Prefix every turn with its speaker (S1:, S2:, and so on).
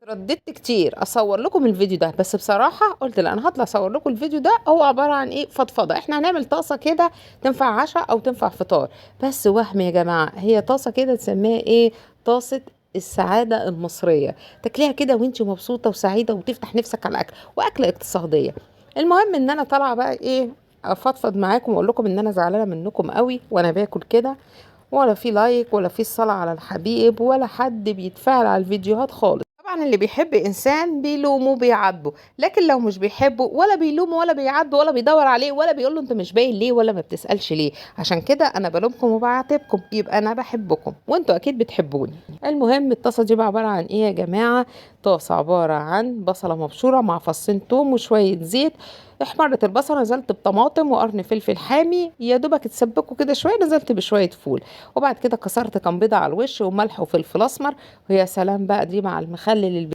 S1: رددت كتير اصور لكم الفيديو ده، بس بصراحة قلت لا، انا هطلع اصور لكم الفيديو ده. هو عبارة عن ايه؟ فضفضة. احنا هنعمل طاسه كده تنفع عشاء او تنفع فطار، بس وهم يا جماعة. هي طاسه كده تسميها ايه؟ طاسه السعادة المصرية، تاكليها كده وانت مبسوطة وسعيدة وتفتح نفسك على الاكل، واكله اقتصادية. المهم ان انا طالعه بقى ايه، افضفض معاكم واقول لكم ان انا زعلانة منكم قوي وانا باكل كده، ولا في like ولا في الصلاة على الحبيب ولا حد بيتفاعل على الفيديوهات خالص. طبعا اللي بيحب انسان بيلومه بيعاتبه، لكن لو مش بيحبه ولا بيلومه ولا بيعاتبه ولا بيدور عليه ولا بيقول له انت مش باين ليه ولا ما بتسالش ليه. عشان كده انا بلومكم وبعاتبكم، يبقى انا بحبكم وانتوا اكيد بتحبوني. المهم الطاسه دي بقى عبارة عن ايه يا جماعة؟ طاسه عبارة عن بصله مبشوره مع فصين توم وشوية زيت. احمرت البصله، نزلت بطماطم وقرن فلفل حامي، يا دوبك اتسبكوا كده شوية، نزلت بشوية فول، وبعد كده كسرت كام بيضة على الوش وملح وفلفل اسمر، ويا سلام بقى دي مع المخلل.